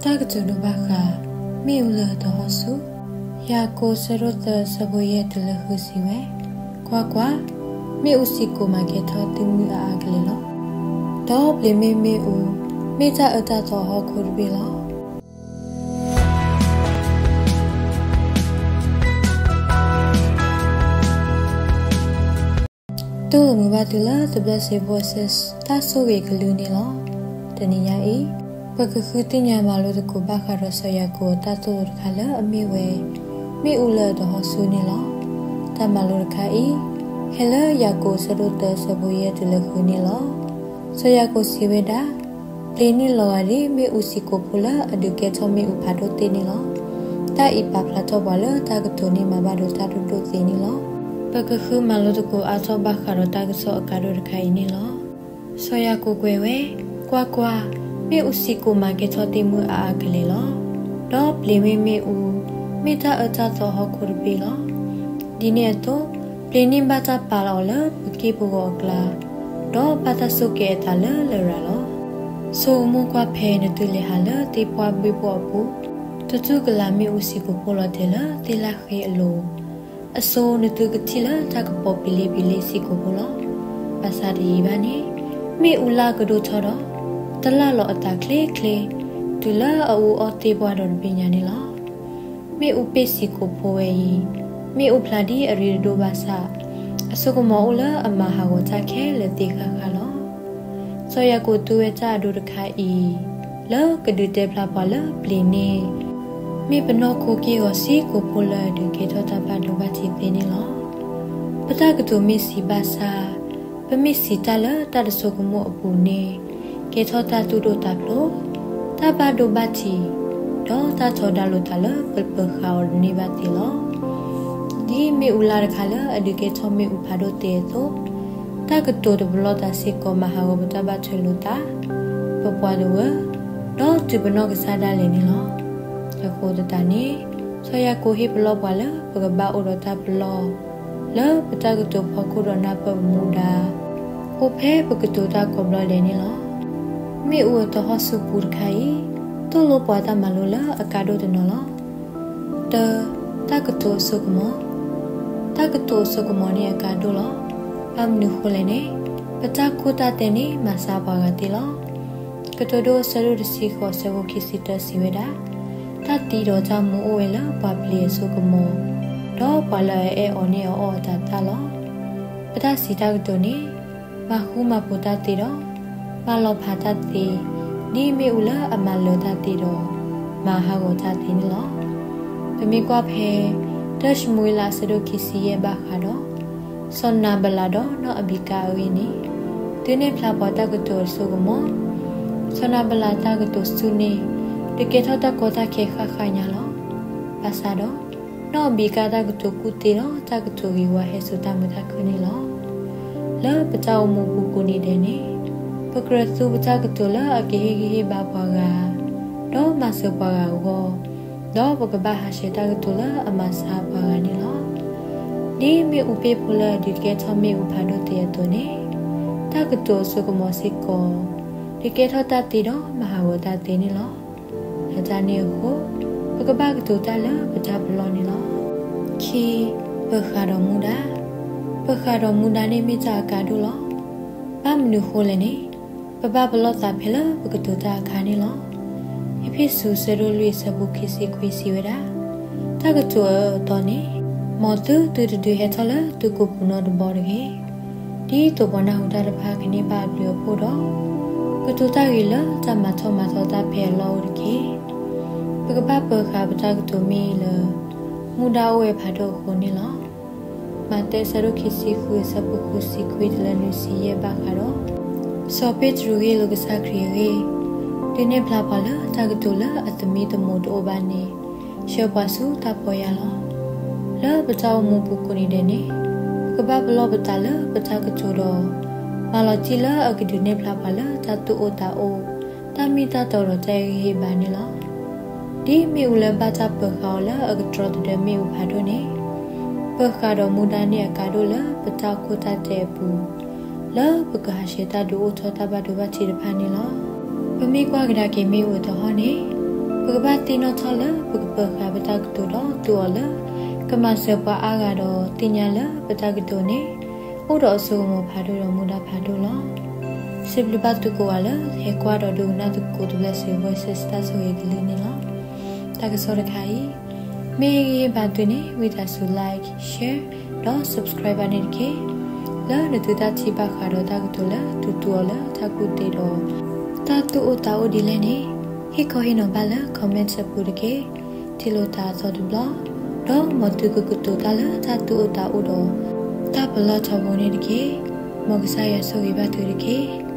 တၢ်ကတိၤဒိဘၣ်ဃး မ့ၣ်အူလၢအတဟီၣ်ဆူၣ်. ယၤကိာ်ဆၢဒိၣ်သၢဆၢဖိယဲၢ်တုၤလၢဃုစံးဝဲ, ကွၢ်ကွၢ်, မ့ၣ်အူစံၣ်ကိာ်မၤကဲထီၣ်သုမုၢ်အါအါကလဲာ်လီၤ. ဒီးပျ့ၤမ့ၢ်မ့ၣ်အူ, မ့ၢ်တၢ်အၢတၢ်သီအဟီၣ်ခိၣ်တဘ့ၣ်လီၤ. တူၢ်လိာ်မုာ်ဘၣ်သုလၢသဘျၢၣ်စ့ဖိအဆၢ တၢ်ဆိၣ်ဂ့ၤကလုၢ်န့ၣ်လီၤ. တနံၤညါအံၤ ပကဃုသ့ၣ်ညါမၤလိသကိးဘၣ်ဃးဒီးစီၤယၤကိာ်အတၢ်သိၣ်လိတခါလၢအမ့ၢ်ဝဲ မ့ၣ်အူလၢအတဟီၣ်ဆူၣ်န့ၣ်လီၤ. တၢ်မၤလိတခါအံၤ ဟဲလၢယၤကိာ်အဆၢဒိၣ်သၢဆၢဖိယဲၢ်တုၤလၢဃုန့ၣ်လီၤ. စီၤယၤကိာ်စံးဝဲဒၣ်, ပျ့ၤန့ၣ်လီၤဂာ်ဒ်မ့ၣ်အူစံၣ်ကိာ်ဖိလၢအဒုးကဲထီၣ်မ့ၣ်အူဖးဒိၣ်သ့ၣ်န့ၣ်လီၤ. တၢ်အံၤပာ်ဖျါထီၣ်ပှၤလၢတၢ်ကတိၤန့ၣ်မၤဘၣ်ဒိးတၢ်ဒိၣ်ဒိၣ်သ့န့ၣ်လီၤ. ပကဃုမၤလိသကိးအါထီၣ်ဘၣ်ဃးဒီးတၢ်ကစီၣ်အကါဒိၣ်တခါအံၤန့ၣ်လီၤ. စီၤယၤကိာ်ကွဲးဝဲ, ကွၢ်ကွၢ်, မ့ၣ်အူစံၣ်ကိာ်မၤကဲထီၣ်သ့ၣ်မုၢ်အါအါကလဲာ်လီၤ. ဒီးပျ့ၤမ့ၢ်မ့ၣ်အူ, မ့ၢ်တၢ်အၢတၢ်သီဟီၣ်ခိၣ်တဘ့ၣ်လီၤ. ဒ်န့ၣ်အသိး ပျ့ၤန့ၣ်ဘၣ်တၢ်ပာ်လီၤအီၤလၢပက့ၢ်ပဂီၤအကျါ, ဒီးဘၣ်တၢ်ဆိၣ်ကဲၤအသးလၢလရာ်လီၤ. ဆိကမိၣ်ကွၢ်ဖဲနသုလဲၤဟးလၢသ့ၣ်ပှၢ်ဘ့ၣ်ပှၢ်အပူၤ, တတူၢ်ကလာ်မ့ၣ်အူစံၣ်ကိာ်ဖိလီၤတဲာ်လၢသ့ၣ်လၣ်ဃ့အလိၤ အစိနသုကထံၣ်လၢတၢ်ကပီၤပံၤလ့ပံၤလ့စံၣ်ကိာ်ဖိလီၤ. ဘၣ်ဆၣ်တယံာ်ဘၣ်န့ၣ် မ့ၣ်အူလၢ်ကဒိၣ်ထီၣ်ဒီး တလၢ်လီၤအသးချ့ချ့ တုၤလၢအအူအီၣ်သ့ၣ်ပှၢ်ဒီးတဘ့ၣ်ညါန့ၣ်လီၤ. မ့ၣ်အူပ့ၣ်စံၣ်ကိာ်ဖိဝဲအံၤ မ့ၣ်အူဖျါဒ်အရ့တဒိၣ်ဘၣ်ဆၣ် အစိကမီၤအိၣ်လၢအမၤဟးဂီၤတၢ်ခဲလၢာ်သ့ဃၣ်ဃၣ်လီၤ. စီၤယၤကိာ်သူဝဲတၢ်အဒိတခါအံၤ လၢကဒုးတဲဖျါပှၤလၢပျ့ၤန့ၣ် မ့ၢ်ပနီၢ်ခိက့ၢ်ဂီၤစ့ၢ်ကီးဖိလၢအဒုးကဲထီၣ်တၢ်ဘၣ်ဒိဘၣ်ထံးသ့န့ၣ်လီၤ. ပတၢ်ကတိၤမ့ၢ်စံးဘၣ်ဆၣ် ပမ့ၢ်စံးတၢ်လၢတၢ်တဆိကမိၣ်အပူၤန့ၣ် ကဲထီၣ်တၢ်သူၣ်ဒိၣ်သးဖျိး, တၢ်ဘၣ်ဒိဘၣ်ထံး, ဒီးတၢ်ထီဒါလိာ်သးလၢပပၢၤဃာ်အီၤတန့ၢ်ဘၣ်သ့လီၤ. ဒ်မ့ၣ်အူလၢ်တခါလၢအဒုးကဲထီၣ်မ့ၣ်အူဖးဒိၣ်သ့အသိး, တၢ်ကတိၤတပလီၢ်သးစ့ၢ်ကီးမၤဟးဂီၤပတၢ်ဘၣ်ထွဲလိာ်သး, ပပှၤတဝၢ, ဒီးတုၤပနီၢ်ကစၢ်ဒၣ်လဲာ်န့ၣ်လီၤ. အဃိသတးန့ၣ် စီၤယၤကိာ်ဟ့ၣ်ပလီၢ်ပှၤလၢပကဘၣ်အိၣ်ဒီးတၢ်ပလီၢ် လၢပတၢ်ကတိၤဖီခိၣ်ဒီးနၢ်ပၢၢ်ပမူဒါ အိၣ်ဖဲပကတိၤတၢ်ကိးဘျီဒဲးန့ၣ်လီၤ. မ့ၣ်အူအတဟီၣ်ဆူၣ်ပူၤတခါအံၤ သိၣ်လိပှၤတၢ်မၤလိလၢအကါဒိၣ်တနီၤလီၤ. တၢ, တၢ်ကတိၤအစိကမီၤ, တၢ်ကတိၤအစိကမီၤန့ၣ်အကါဒိၣ်လီၤ. ဘၣ်မနုၤဃိလဲၣ်န့ၣ် ပတၢ်ခိၣ်တၢ်တဲန့ၣ်မၤဆါပှၤဂၤသ့လီၤ. ကတိၤဒိအဆၢဒိၣ်တဆံဃိးအဆၢဖိခံဆံတၢစံးဝဲဒၣ်, တၢ်သံဒီးတၢ်မူအိၣ်ဝဲလၢပှၤပျ့ၤအစိကမီၤ, ဒီးပှၤလၢအအဲၣ်အီၤန့ၣ်အအီၣ်အသးသၣ်လီၤ. ပတၢ်စံးတၢ်ကတိၤန့ၣ် မၤဃူမၤဖိးတၢ်သ့ဒီး မၤလီၤဖးတၢ်သ့, ဒ်မ့ၣ်အူလၢအမၤလၢၤတၢ်သ့ဒီး မၤဟးဂီၤတၢ်သ့န့ၣ်လီၤ. ပမ့ၢ်ကွၢ်ဖဲ တၢၡမူၤအ့လးအဆၢဒိၣ်ခံဆံယဲၢ်ဘၣ်ဃးဒီး စီၤနၤဘလးဒီးနီၢ်အဘံကါအဂ့ၢ်န့ၣ်, သုနဲၣ်ဖျါပှၤတၢ်ကတိၤအစိကမီၤ, စီၤနၤဘလးတၢ်ကတိၤဆူၣ်န့ၣ် ဒုးကဲထီၣ်တၢ်ကီတၢ်ခဲဃၣ်ဃၣ်ညါလီၤ. ဘၣ်ဆၣ်ဒီး နီၢ်အဘံကါတၢ်ကတိၤကူၣ်သ့ဒီးတၢ်ကတိၤဂ့ၤဝါဟဲစိာ်တၢ်မုာ်တၢ်ခုၣ်န့ၣ်လီၤ. လၢပတၢ်အိၣ်မူပူၤကိးနံၤဒဲးန့ၣ်, ပကြၢးသူပတၢ်ကတိၤလၢအကဟ့ၣ်ဂံၢ်ဟ့ၣ်ဘါပှၤဂၤ, ဒီးမၤစၢၤပှၤဂၤအဂီၢ်, ဒီးပကဘၣ်ဟးဆှဲးတၢ်ကတိၤလၢအမၤဆါပှၤဂၤန့ၣ်လီၤ. ဒ်မ့ၣ်အူပ့ၣ်ဖိလၢအဒုးကဲထီၣ်မ့ၣ်အူဖးဒိၣ်သ့အသိးန့ၣ်, တၢ်ကတိၤအစိကမီၤစ့ၢ်ကီး ဒုးကဲထီၣ်တၢ်သ့ဒီးမၤဟးဂီၤတၢ်သ့န့ၣ်လီၤ. လၢတၢ်န့ၣ်အဃိ, ပကဘၣ်ကတိၤတၢ်လၢပတၢ်ပလီၢ်န့ၣ်လီၤ. ခံ, ပၢၤဃာ်ဒီးမူဒါ, ပၢၤဃာ်ဒီးမူဒါန့ၣ်မ့ၢ်တၢ်အကါဒိၣ်လီၤ. ဘၣ်မနုၤဃိလဲၣ်န့ၣ်, ပဘၣ်ပလီၢ်သးဖဲလၢပကတိၤတၢ်အခါန့ၣ်လီၤ. အ့းဖ့းစူးအဆၢဒိၣ်လွံၢ်အဆၢဖိခံဆံခွံစံးဝဲဒၣ်, တၢ်ကတိၤအအၢအသီန့ၣ်, မ်သုသုတဒုးဟဲထီၣ်လၢသုကိာ်ပူၤနီတဘီတဂ့ၤ. ဒ်သိးပှၤနၢ်ဟူတၢ်တဖၣ်ကန့ၢ်ဘၣ်အဘျုးအဖှိၣ်ဒီး, ကတိၤတၢ်ဂ့ၤလၢတၢ်မၤထီၣ်မၤထီတၢ်ဖဲအလီၢ်အိၣ်တက့ၢ်. ပကဘၣ်ပၢၤဃာ်ပတၢ်ကတိၤမ့ၢ်လၢ မူဒါအိၣ်ဝဲဖးဒိၣ်အဃိန့ၣ်လီၤ. မးသဲအဆၢဒိၣ်ခံဆံဃုအဆၢဖိဃုဆံခွံတုၤလၢနွံဆံယဲၢ်ဘၣ်ဃးဒီး စီၤပ့းတရူးဂ့ၢ်လိာ်ကစၢ်ခရံာ်အဂ့ၢ်, ဒုးနဲၣ်ဖျါပှၤလၢတၢ်ကတိၤလၢအသမံသမိးတအိၣ်ဘၣ်န့ၣ် ဆှၢပှၤဆူတၢ်ပီၢ်ယၢ်လီၤ. လၢပတၢ်အိၣ်မူပူၤကိးနံၤဒဲးန့ၣ်, ပကဘၣ်ပလီၢ်ပသးလၢပတၢ်ကတိၤဒီး မၤလီၤတံၢ်လၢအကဒုးနဲၣ်ဖျါပှၤလၢတၢ်သူၣ်အိၣ်သးအိၣ်, တၢ်မ့ၢ်တၢ်တီဒီးတၢ်ဟ့ၣ်ဂံၢ်ဟ့ၣ်ဘါန့ၣ်လီၤ. ဒ်မ့ၣ်အူလၢဘၣ်တၢ်ပၢၤဃာ်အီၤလၢအကတြီသဒၢမ့ၣ်အူဖးဒိၣ်န့ၣ်, ပၢၤဃာ်ဒီးမူဒါန့ၣ်အကါဒိၣ်လၢပတၢ်အိၣ်ခိၣ်တၢ်တဲာ်အပူၤ, လၢပကဟးဆှဲးတၢ်ဒုးအိၣ်ထီၣ်တၢ်ဘၣ်ဒိဘၣ်ထံးတဖၣ်န့ၣ်လီၤ. ပမ့ၢ်ကွၢ်ကဒါက့ၤမ့ၣ်အူအတဟီၣ်န့ၣ်, ပကဘၣ်သ့ၣ်နီၣ်ထီၣ်လၢပကပၢၤဃာ်ပတၢ်ကတိၤဒီးသူအီၤလၢ ကမၤစၢၤပှၤအါဂၤဒီးသ့ၣ်ညါလၢပတၢ်ကတိၤန့ၣ် အိၣ်ဒီးအစိကမီၤဖးဒိၣ်ဒီးမူဒါဖးဒိၣ်လီၤ. စံးဘျုးဘၣ်သုကိးဂၤလၢ ဟဲကွၢ်ဒီးဒိကနၣ်သကိး The Blessed Voices တၢ်ဆိၣ်ဂ့ၤကလုၢ်န့ၣ်လီၤ. တၢ်ကစီၣ်တခါအံၤ မ့ၢ်ဂ့ၤဘၣ်သုန့ၣ် ဝံသးစူၤ like, share ဒီး subscribe ဘၣ်န့ၣ်တက့ၢ်. လၢနသုတၢ်ထံၣ်ဘၣ်ဃးဒီးတၢ်ကတိၤလၢသုသူအီၤလၢတၢ်ကူၣ်သ့ဒီး တၢ်သူၣ်အိၣ်သးအိၣ်ဒ်လဲၣ်န့ၣ် ဟ့ၣ်ခီဟ့ၣ်နီၤဘၣ်လၢ comment အပူၤတက့ၢ်. ထံၣ်လိာ်သးအသီတဘျီ, ဒီးမ်သုကကတိၤတၢ်လၢတၢ်သူၣ်အိၣ်သးအိၣ်ဒီး တၢ်ပလီၢ်ထီဘိန့ၣ်တက့ၢ်. မ်ကစၢ်ယွၤဆိၣ်ဂ့ၤဘၣ်သုတက့ၢ်.